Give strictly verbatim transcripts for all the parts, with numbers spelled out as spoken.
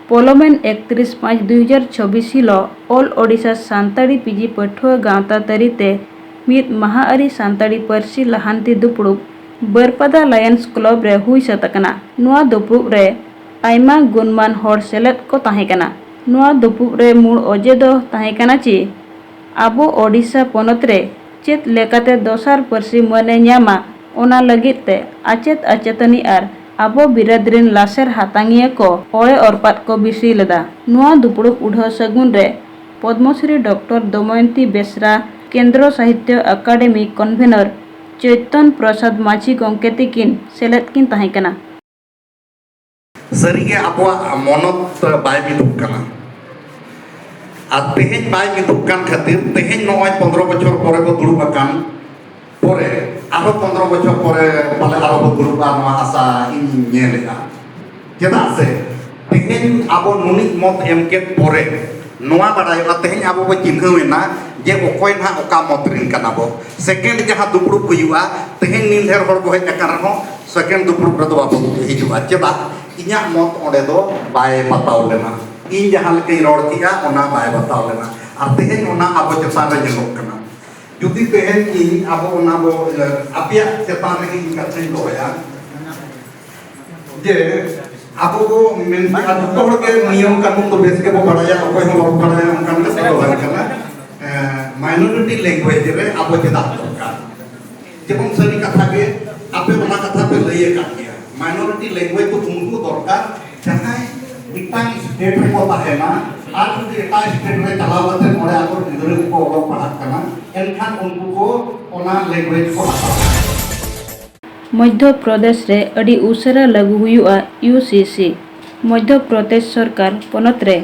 ᱯᱚᱞᱚᱢᱮᱱ ᱮᱠᱛᱨᱤᱥ ᱯᱟᱸᱪ ᱫᱩ ᱦᱟᱡᱟᱨ ᱪᱷᱚᱵᱵᱤᱥ ᱦᱤᱞᱚᱜ ᱚᱞ ᱳᱰᱤᱥᱟ ᱥᱟᱱᱛᱟᱲᱤ ᱯᱤᱡᱤ ᱯᱟᱹᱴᱷᱩᱣᱟᱹ ᱜᱟᱶᱛᱟ ᱛᱟᱹᱨᱤᱛᱮ ᱢᱤᱫ ᱢᱟᱦᱟᱟᱹᱨᱤ ᱥᱟᱱᱛᱟᱲᱤ ᱯᱟᱹᱨᱥᱤ ᱞᱟᱦᱟᱱᱛᱤ ᱫᱩᱯᱲᱩᱵ ᱵᱟᱹᱨᱯᱟᱫᱟ ᱞᱟᱭᱚᱱᱥ ᱠᱞᱚᱵ ᱨᱮ ᱦᱩᱭ ᱥᱟᱹᱛ ᱟᱠᱟᱱᱟ᱾ ᱱᱚᱣᱟ ᱫᱩᱯᱲᱩᱵ ᱨᱮ ᱟᱭᱢᱟ ᱜᱩᱱᱢᱟᱱ ᱦᱚᱲ ᱥᱮᱞᱮᱫ ᱠᱚ ᱛᱟᱦᱮᱸ ᱠᱟᱱᱟ᱾ ᱱᱚᱣᱟ ᱫᱩᱯᱲᱩᱵ ᱨᱮ ᱢᱩᱲ ᱚᱡᱮ ᱫᱚ ᱛᱟᱦᱮᱸ ᱠᱟᱱᱟ ᱪᱤ ᱟᱵᱚ ᱳᱰᱤᱥᱟ ᱯᱚᱱᱚᱛ ᱨᱮ ᱪᱮᱫ ᱞᱮᱠᱟᱛᱮ ᱫᱚᱥᱟᱨ ᱯᱟᱹᱨᱥᱤ ᱢᱟᱹᱱᱮ ᱧᱟᱢᱟ, ᱚᱱᱟ ᱞᱟᱹᱜᱤᱫ ᱛᱮ ᱟᱪᱮᱛ ᱟᱪᱮᱛᱟᱹᱱᱤ ᱟᱨ ᱟᱵᱚ ᱵᱤᱨᱟᱹᱫ ᱨᱤᱱ ᱞᱟᱥᱮᱨ ᱦᱟᱛᱟᱝᱤᱭᱟᱹ ᱠᱚ ᱚᱲᱮ ᱚᱨᱯᱟᱛ ᱠᱚ ᱵᱤᱥᱤ ᱞᱮᱫᱟ᱾ ᱱᱚᱣᱟ ᱫᱩᱯᱲᱩᱵ ᱩᱰᱷᱟᱹᱣ ᱥᱟᱹᱜᱩᱱ ᱨᱮ ᱯᱚᱫᱽᱢᱚᱥᱨᱤ ᱰᱚᱠᱴᱚᱨ ᱫᱚᱢᱚᱭᱚᱱᱛᱤ ᱵᱮᱥᱨᱟ, ᱠᱮᱱᱫᱨᱚ ᱥᱟᱦᱤᱛᱭᱚ ᱟᱠᱟᱰᱮᱢᱤ ᱠᱚᱱᱵᱷᱮᱱᱚᱨ ᱪᱳᱭᱛᱚᱱ ᱯᱨᱚᱥᱟᱫᱽ ᱢᱟᱹᱡᱷᱤ ᱜᱚᱢᱠᱮ ᱛᱤᱠᱤᱱ ᱥᱮᱞᱮᱫ ᱠᱤᱱ ᱛᱟᱦᱮᱸ ᱠᱟᱱᱟ᱾ ᱥᱟᱹᱨᱤᱜᱮ ᱟᱵᱚᱣᱟᱜ ᱢᱚᱱᱚᱛ ᱵᱟᱭ ᱢᱤᱫᱚᱜ ᱠᱟᱱᱟ᱾ ᱟᱨ ᱛᱮᱦᱮᱧ ᱵᱟᱭ ᱢᱤᱫᱚᱜ ᱠᱟᱱ ᱠᱷᱟᱹᱛᱤᱨ ᱛᱮᱦᱮᱧ ᱱᱚᱜᱼᱚᱭ ᱯᱚᱱᱫᱽᱨᱚ ᱵᱚᱪᱷᱚᱨ ᱯᱚᱨᱮ ᱵᱚ ᱫᱩᱲᱩᱵ ᱟᱠᱟᱱ ᱯᱚᱨᱮ ᱟᱨᱦᱚᱸ ᱯᱚᱱᱫᱽᱨᱚ ᱵᱚᱪᱷᱚᱨ ᱯᱚᱨᱮ ᱯᱟᱞᱮ ᱟᱨᱦᱚᱸ ᱵᱚ ᱫᱩᱲᱩᱵᱼᱟ, ᱱᱚᱣᱟ ᱟᱥᱟ ᱤᱧ ᱧᱮᱞᱮᱫᱼᱟ᱾ ᱪᱮᱫᱟᱜ ᱥᱮ ᱛᱮᱦᱮᱧ ᱟᱵᱚ ᱱᱩᱱᱤᱡ ᱢᱚᱛ ᱮᱢ ᱠᱮᱫ ᱯᱚᱨᱮ ᱱᱚᱣᱟ ᱵᱟᱲᱟᱭᱚᱜᱼᱟ, ᱛᱮᱦᱮᱧ ᱟᱵᱚ ᱵᱚ ᱪᱤᱱᱦᱟᱹᱣ ᱮᱱᱟ ᱡᱮ ᱚᱠᱚᱭ ᱱᱟᱦᱟᱜ ᱚᱠᱟ ᱢᱚᱛ ᱨᱤᱱ ᱠᱟᱱᱟ ᱵᱚ᱾ ᱥᱮᱠᱮᱱᱰ ᱡᱟᱦᱟᱸ ᱫᱩᱯᱲᱩᱵ ᱦᱩᱭᱩᱜᱼᱟ, ᱛᱮᱦᱮᱧ ᱱᱤᱱ ᱰᱷᱮᱨ ᱦᱚᱲ ᱵᱚ ᱦᱮᱡ ᱟᱠᱟᱱ ᱨᱮᱦᱚᱸ ᱥᱮᱠᱮᱱᱰ ᱫᱩᱯᱲᱩᱵ ᱨᱮᱫᱚ ᱵᱟᱵᱚ ᱦᱤᱡᱩᱜᱼᱟ᱾ ᱪᱮᱫᱟᱜ? ᱤᱧᱟᱹᱜ ᱢᱚᱛ ᱚᱸᱰᱮ ᱫᱚ ᱵᱟᱭ ᱵᱟᱛᱟᱣ ᱞᱮᱱᱟ᱾ ᱤᱧ ᱡᱟᱦᱟᱸ ᱞᱮᱠᱟᱧ ᱨᱚᱲ ᱠᱮᱜᱼᱟ, ᱚᱱᱟ ᱵᱟᱭ ᱵᱟᱛᱟᱣ ᱞᱮᱱᱟ᱾ ᱟᱨ ᱛᱮᱦᱮᱧ ᱚᱱᱟ ᱟᱵᱚ ᱪᱮᱛᱟᱱ ᱨᱮ ᱧᱮᱞᱚᱜ ᱠᱟᱱᱟ᱾ ᱡᱩᱫᱤ ᱛᱮᱦᱮᱧ ᱤᱧ ᱟᱵᱚ ᱚᱱᱟ ᱵᱚ, ᱟᱯᱮᱭᱟᱜ ᱪᱮᱛᱟᱱ ᱨᱮᱜᱮ ᱤᱧ ᱠᱟᱛᱷᱟᱧ ᱫᱚᱦᱚᱭᱟ ᱡᱮ ᱟᱵᱚ ᱵᱚ ᱢᱮᱱ ᱠᱮᱜᱼᱟ, ᱡᱚᱛᱚ ᱦᱚᱲ ᱜᱮ ᱱᱤᱭᱚᱢ ᱠᱟᱹᱱᱩᱱ ᱫᱚ ᱵᱮᱥ ᱜᱮᱵᱚ ᱵᱟᱲᱟᱭᱟ, ᱚᱠᱚᱭ ᱦᱚᱸ ᱵᱟᱵᱚ ᱵᱟᱲᱟᱭᱟ, ᱚᱱᱠᱟᱱ ᱠᱟᱛᱷᱟ ᱫᱚ ᱵᱟᱝ ᱠᱟᱱᱟ᱾ ᱢᱟᱭᱱᱚᱨᱤᱴᱤ ᱞᱮᱝᱜᱩᱭᱮᱡᱽ ᱨᱮ ᱟᱵᱚ ᱪᱮᱫᱟᱜ ᱫᱚᱨᱠᱟᱨ? ᱡᱮᱢᱚᱱ ᱥᱟᱹᱨᱤ ᱠᱟᱛᱷᱟ ᱜᱮ, ᱟᱯᱮ ᱚᱱᱟ ᱠᱟᱛᱷᱟ ᱯᱮ ᱞᱟᱹᱭ ᱟᱠᱟᱫ ᱜᱮᱭᱟ᱾ ᱢᱟᱭᱱᱚᱨᱤᱴᱤ ᱞᱮᱝᱜᱩᱭᱮᱡᱽ ᱫᱚ ᱩᱱᱠᱩ ᱫᱚᱨᱠᱟᱨ ᱡᱟᱦᱟᱸᱭ ᱢᱤᱫᱴᱟᱝ ᱥᱴᱮᱴ ᱨᱮᱠᱚ ᱛᱟᱦᱮᱱᱟ ᱟᱨ ᱡᱩᱫᱤ ᱮᱴᱟᱜ ᱥᱴᱮᱴ ᱨᱮ ᱪᱟᱞᱟᱣ ᱠᱟᱛᱮ ᱚᱸᱰᱮ ᱟᱠᱚ ᱜᱤᱫᱽᱨᱟᱹ ᱠᱚᱠᱚ ᱚᱞᱚᱜ ᱯᱟᱲᱦᱟᱜ ᱠᱟᱱᱟ, ᱮᱱᱠᱷᱟᱱ ᱩᱱᱠᱩ ᱠᱚ ᱚᱱᱟ ᱞᱮᱝᱜᱩᱭᱮᱡᱽ ᱠᱚ ᱦᱟᱛᱟᱣᱟ᱾ ᱢᱚᱫᱷᱭᱚ ᱯᱨᱚᱫᱮᱥ ᱨᱮ ᱟᱹᱰᱤ ᱩᱥᱟᱹᱨᱟ ᱞᱟᱹᱜᱩ ᱦᱩᱭᱩᱜᱼᱟ ᱤᱭᱩ ᱥᱤ ᱥᱤ᱾ ᱢᱚᱫᱷᱭᱚ ᱯᱨᱚᱫᱮᱥ ᱥᱚᱨᱠᱟᱨ ᱯᱚᱱᱚᱛ ᱨᱮ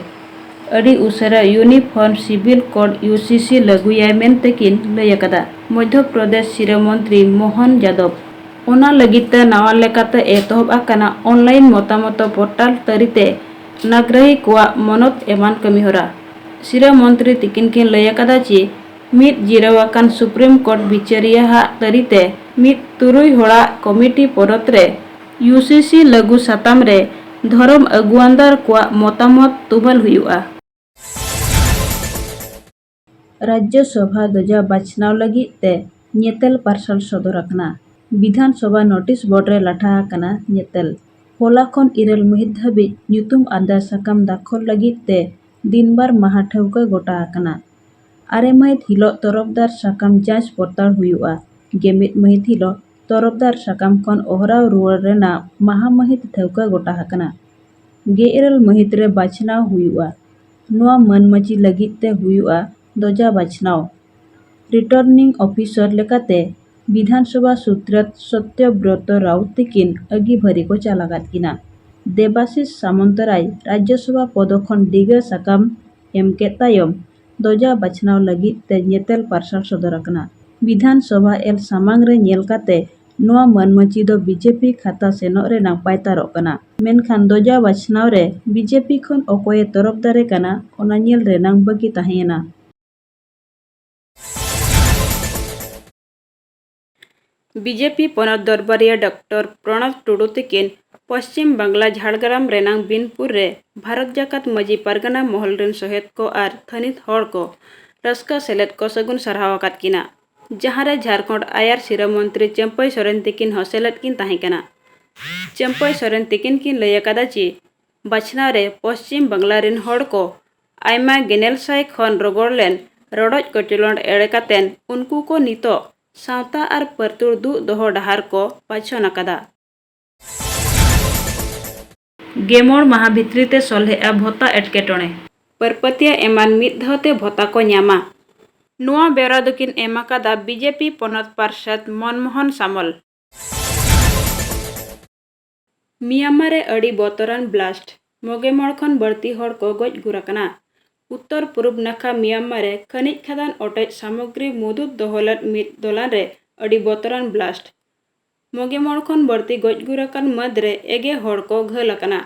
ᱟᱹᱰᱤ ᱩᱥᱟᱹᱨᱟ ᱭᱩᱱᱤᱯᱷᱚᱨᱢ ᱥᱤᱵᱤᱞ ᱠᱳᱰ ᱭᱩ ᱥᱤ ᱥᱤ ᱞᱟᱹᱜᱩᱭᱟᱭ ᱢᱮᱱᱛᱮ ᱠᱤᱱ ᱞᱟᱹᱭ ᱟᱠᱟᱫᱟ ᱢᱚᱫᱷᱭᱚ ᱯᱨᱚᱫᱮᱥ ᱥᱤᱨᱟᱹ ᱢᱚᱱᱛᱨᱤ ᱢᱳᱦᱚᱱ ᱡᱟᱫᱚᱵ᱾ ᱚᱱᱟ ᱞᱟᱹᱜᱤᱫ ᱛᱮ ᱱᱟᱣᱟ ᱞᱮᱠᱟᱛᱮ ᱮᱛᱚᱦᱚᱵ ᱟᱠᱟᱱᱟ ᱚᱱᱞᱟᱭᱤᱱ ᱢᱚᱛᱟᱢᱚᱛᱚ ᱯᱳᱨᱴᱟᱞ ᱛᱟᱹᱨᱤᱛᱮ ᱱᱟᱜᱽᱨᱟᱦᱤ ᱠᱚᱣᱟᱜ ᱢᱚᱱᱚᱛ ᱮᱢᱟᱱ ᱠᱟᱹᱢᱤᱦᱚᱨᱟ᱾ ᱥᱤᱨᱟᱹ ᱢᱚᱱᱛᱨᱤ ᱛᱤᱠᱤᱱ ᱠᱤᱱ ᱞᱟᱹᱭ ᱟᱠᱟᱫᱟ ᱪᱤ ᱢᱤᱫ ᱡᱤᱨᱟᱹᱣ ᱟᱠᱟᱱ ᱥᱩᱯᱨᱤᱢ ᱠᱳᱨᱴ ᱵᱤᱪᱟᱹᱨᱤᱭᱟᱹ ᱦᱟᱜ ᱛᱟᱹᱨᱤᱛᱮ ᱢᱤᱫ ᱛᱩᱨᱩᱭ ᱦᱚᱲᱟᱜ ᱠᱚᱢᱤᱴᱤ ᱯᱚᱱᱚᱛ ᱨᱮ ᱭᱩ ᱥᱤ ᱥᱤ ᱞᱟᱹᱜᱩ ᱥᱟᱛᱟᱢ ᱨᱮ ᱫᱷᱚᱨᱚᱢ ᱟᱹᱜᱩᱣᱟᱱᱫᱟᱨ ᱠᱚᱣᱟᱜ ᱢᱚᱛᱟᱢᱚᱛ ᱛᱩᱢᱟᱹᱞ ᱦᱩᱭᱩᱜᱼᱟ᱾ ᱨᱟᱡᱽᱡᱚ ᱥᱚᱵᱷᱟ ᱫᱚᱡᱟ ᱵᱟᱪᱷᱱᱟᱣ ᱞᱟᱹᱜᱤᱫ ᱛᱮ ᱧᱮᱛᱮᱞ ᱯᱟᱨᱥᱟᱞ ᱥᱚᱫᱚᱨ ᱟᱠᱟᱱᱟ᱾ ᱵᱤᱫᱷᱟᱱ ᱥᱚᱵᱷᱟ ᱱᱳᱴᱤᱥ ᱵᱳᱨᱰ ᱨᱮ ᱞᱟᱴᱷᱟ ᱟᱠᱟᱱᱟ ᱧᱮᱛᱮᱞ᱾ ᱦᱚᱞᱟ ᱠᱷᱚᱱ ᱤᱨᱟᱹᱞ ᱢᱟᱹᱦᱤᱛ ᱫᱷᱟᱹᱵᱤᱡ ᱧᱩᱛᱩᱢ ᱟᱨᱫᱟᱨ ᱥᱟᱠᱟᱢ ᱫᱟᱠᱷᱚᱞ ᱞᱟᱹᱜᱤᱫ ᱛᱮ ᱫᱤᱱ ᱵᱟᱨ ᱢᱟᱦᱟ ᱴᱷᱟᱹᱣᱠᱟᱹ ᱜᱚᱴᱟ ᱟᱠᱟᱱᱟ᱾ ᱟᱨᱮ ᱢᱟᱹᱦᱤᱛ ᱦᱤᱞᱚᱜ ᱛᱚᱨᱚᱯᱫᱟᱨ ᱥᱟᱠᱟᱢ ᱡᱟᱸᱪ ᱯᱚᱲᱛᱟᱲ ᱦᱩᱭᱩᱜᱼᱟ᱾ ᱜᱮᱢᱤᱫ ᱢᱟᱹᱦᱤᱛ ᱦᱤᱞᱚᱜ ᱛᱚᱨᱚᱯᱫᱟᱨ ᱥᱟᱠᱟᱢ ᱠᱷᱚᱱ ᱚᱦᱨᱟᱣ ᱨᱩᱣᱟᱹᱲ ᱨᱮᱱᱟᱜ ᱢᱟᱦᱟ ᱢᱟᱹᱦᱤᱛ ᱴᱷᱟᱹᱣᱠᱟᱹ ᱜᱚᱴᱟ ᱟᱠᱟᱱᱟ᱾ ᱜᱮᱞ ᱤᱨᱟᱹᱞ ᱢᱟᱹᱦᱤᱛ ᱨᱮ ᱵᱟᱪᱷᱱᱟᱣ ᱦᱩᱭᱩᱜᱼᱟ᱾ ᱱᱚᱣᱟ ᱢᱟᱹᱱ ᱢᱟᱹᱪᱤ ᱞᱟᱹᱜᱤᱫ ᱛᱮ ᱦᱩᱭᱩᱜᱼᱟ ᱫᱚᱡᱟ ᱵᱟᱪᱷᱱᱟᱣ᱾ ᱨᱤᱴᱟᱨᱱᱤᱝ ᱚᱯᱷᱤᱥᱟᱨ ᱞᱮᱠᱟᱛᱮ ᱵᱤᱫᱷᱟᱱ ᱥᱚᱵᱷᱟ ᱥᱩᱛᱨᱮᱛ ᱥᱚᱛᱭᱚᱵᱨᱚᱛᱚ ᱨᱟᱣ ᱛᱤᱠᱤᱱ ᱟᱹᱜᱤᱵᱷᱟᱹᱨᱤ ᱠᱚ ᱪᱟᱞ ᱟᱠᱟᱫ ᱠᱤᱱᱟ᱾ ᱫᱮᱵᱟᱥᱤᱥ ᱥᱟᱢᱚᱱᱛᱚᱨᱟᱭ ᱨᱟᱡᱽᱡᱚ ᱥᱚᱵᱷᱟ ᱯᱚᱫᱚ ᱠᱷᱚᱱ ᱰᱤᱜᱟᱹ ᱥᱟᱠᱟᱢ ᱮᱢ ᱠᱮᱫ ᱛᱟᱭᱚᱢ ᱫᱚᱡᱟ ᱵᱟᱪᱷᱱᱟᱣ ᱞᱟᱹᱜᱤᱫ ᱛᱮ ᱧᱮᱛᱮᱞ ᱯᱟᱨᱥᱟᱞ ᱥᱚᱫᱚᱨ ᱟᱠᱟᱱᱟ᱾ ᱵᱤᱫᱷᱟᱱ ᱥᱚᱵᱷᱟ ᱮᱞ ᱥᱟᱢᱟᱝ ᱨᱮ ᱧᱮᱞ ᱠᱟᱛᱮ ᱱᱚᱣᱟ ᱢᱟᱹᱱ ᱢᱟᱹᱪᱤ ᱫᱚ ᱵᱤᱡᱮᱯᱤ ᱠᱷᱟᱛᱟ ᱥᱮᱱᱚᱜ ᱨᱮᱱᱟᱜ ᱯᱟᱭᱛᱟᱨᱚᱜ ᱠᱟᱱᱟ᱾ ᱢᱮᱱᱠᱷᱟᱱ ᱫᱚᱡᱟ ᱵᱟᱪᱷᱱᱟᱣ ᱨᱮ ᱵᱤᱡᱮᱯᱤ ᱠᱷᱚᱱ ᱚᱠᱚᱭᱮ ᱛᱚᱨᱚᱯᱫᱟᱨᱮ ᱠᱟᱱᱟ, ᱚᱱᱟ ᱧᱮᱞ ᱨᱮᱱᱟᱜ ᱵᱟᱹᱠᱤ ᱛᱟᱦᱮᱸᱭᱮᱱᱟ᱾ ᱵᱤᱡᱮᱯᱤ ᱯᱚᱱᱚᱛ ᱫᱚᱨᱵᱟᱨᱤᱭᱟᱹ ᱰᱚᱠᱴᱚᱨ ᱯᱨᱚᱬᱚᱵᱽ ᱴᱩᱰᱩ ᱛᱤᱠᱤᱱ ᱯᱚᱥᱪᱤᱢ ᱵᱟᱝᱞᱟ ᱡᱷᱟᱲᱜᱨᱟᱢ ᱨᱮᱱᱟᱝ ᱵᱤᱱᱯᱩᱨ ᱨᱮ ᱵᱷᱟᱨᱚᱛ ᱡᱟᱠᱟᱛ ᱢᱟᱹᱡᱷᱤ ᱯᱟᱨᱜᱟᱱᱟ ᱢᱚᱦᱚᱞ ᱨᱮᱱ ᱥᱚᱦᱮᱫ ᱠᱚ ᱟᱨ ᱛᱷᱟᱹᱱᱤᱛ ᱦᱚᱲ ᱠᱚ ᱨᱟᱹᱥᱠᱟᱹ ᱥᱮᱞᱮᱫ ᱠᱚ ᱥᱟᱹᱜᱩᱱ ᱥᱟᱨᱦᱟᱣ ᱟᱠᱟᱫ ᱠᱤᱱᱟ, ᱡᱟᱦᱟᱸ ᱨᱮ ᱡᱷᱟᱲᱠᱷᱚᱸᱰ ᱟᱭᱟᱨ ᱥᱤᱨᱟᱹ ᱢᱚᱱᱛᱨᱤ ᱪᱟᱹᱢᱯᱟᱹᱭ ᱥᱚᱨᱮᱱ ᱛᱤᱠᱤᱱ ᱦᱚᱸ ᱥᱮᱞᱮᱫ ᱠᱤᱱ ᱛᱟᱦᱮᱸ ᱠᱟᱱᱟ᱾ ᱪᱟᱹᱢᱯᱟᱹᱭ ᱥᱚᱨᱮᱱ ᱛᱤᱠᱤᱱ ᱠᱤᱱ ᱞᱟᱹᱭ ᱟᱠᱟᱫᱟ ᱡᱮ ᱵᱟᱪᱷᱱᱟᱣ ᱨᱮ ᱯᱚᱥᱪᱤᱢ ᱵᱟᱝᱞᱟ ᱨᱮᱱ ᱦᱚᱲ ᱠᱚ ᱟᱭᱢᱟ ᱜᱮᱱᱮᱞ ᱥᱟᱭ ᱠᱷᱚᱱ ᱨᱚᱜᱚᱲ ᱞᱮᱱ ᱨᱚᱰᱚᱡ ᱠᱚᱪᱞᱚᱱ ᱮᱲᱮ ᱠᱟᱛᱮᱱ ᱩᱱᱠᱩ ᱠᱚ ᱱᱤᱛᱚᱜ ᱥᱟᱶᱛᱟ ᱟᱨ ᱯᱟᱹᱨᱛᱩᱲ ᱫᱩᱜ ᱫᱚᱦᱚ ᱰᱟᱦᱟᱨ ᱠᱚ ᱵᱟᱪᱷᱚᱱ ᱟᱠᱟᱫᱟ᱾ ᱜᱮᱢᱚᱬ ᱢᱟᱦᱟ ᱵᱷᱤᱛᱨᱤ ᱛᱮ ᱥᱚᱞᱦᱮᱜᱼᱟ ᱵᱷᱚᱛᱟ ᱮᱴᱠᱮᱴᱚᱬᱮ᱾ ᱯᱟᱹᱨᱯᱟᱹᱛᱤᱭᱟᱹ ᱮᱢᱟᱱ ᱢᱤᱫ ᱫᱷᱟᱣ ᱛᱮ ᱵᱷᱚᱛᱟ ᱠᱚ ᱧᱟᱢᱟ᱾ ᱱᱚᱣᱟ ᱵᱮᱣᱨᱟ ᱫᱚᱠᱤᱱ ᱮᱢ ᱟᱠᱟᱫᱟ ᱵᱤᱡᱮᱯᱤ ᱯᱚᱱᱚᱛ ᱯᱟᱨᱥᱮᱛ ᱢᱚᱱᱢᱳᱦᱚᱱ ᱥᱟᱢᱚᱞ᱾ ᱢᱤᱭᱟᱱᱢᱟᱨ ᱨᱮ ᱟᱹᱰᱤ ᱵᱚᱛᱚᱨᱟᱱ ᱵᱞᱟᱥᱴ, ᱢᱚᱜᱮ ᱢᱚᱬ ᱠᱷᱚᱱ ᱵᱟᱹᱲᱛᱤ ᱦᱚᱲ ᱠᱚ ᱜᱚᱡ ᱜᱩᱨ ᱟᱠᱟᱱᱟ᱾ ᱩᱛᱛᱚᱨ ᱯᱩᱨᱩᱵ ᱱᱟᱠᱷᱟ ᱢᱤᱭᱟᱱᱢᱟᱨ ᱨᱮ ᱠᱷᱟᱹᱱᱤᱡ ᱠᱷᱟᱫᱟᱱ ᱚᱴᱮᱡ ᱥᱟᱢᱚᱜᱨᱤ ᱢᱩᱫᱩᱫ ᱫᱚᱦᱚ ᱞᱮᱫ ᱢᱤᱫ ᱫᱚᱞᱟᱱ ᱨᱮ ᱟᱹᱰᱤ ᱵᱚᱛᱚᱨᱟᱱ ᱵᱞᱟᱥᱴ᱾ ᱢᱚᱜᱮ ᱢᱚᱬ ᱠᱷᱚᱱ ᱵᱟᱹᱲᱛᱤ ᱜᱚᱡ ᱜᱩᱨ ᱟᱠᱟᱱ ᱢᱟᱹᱫᱽ ᱨᱮ ᱮᱜᱮ ᱦᱚᱲ ᱠᱚ ᱜᱷᱟᱹᱞ ᱟᱠᱟᱱᱟ᱾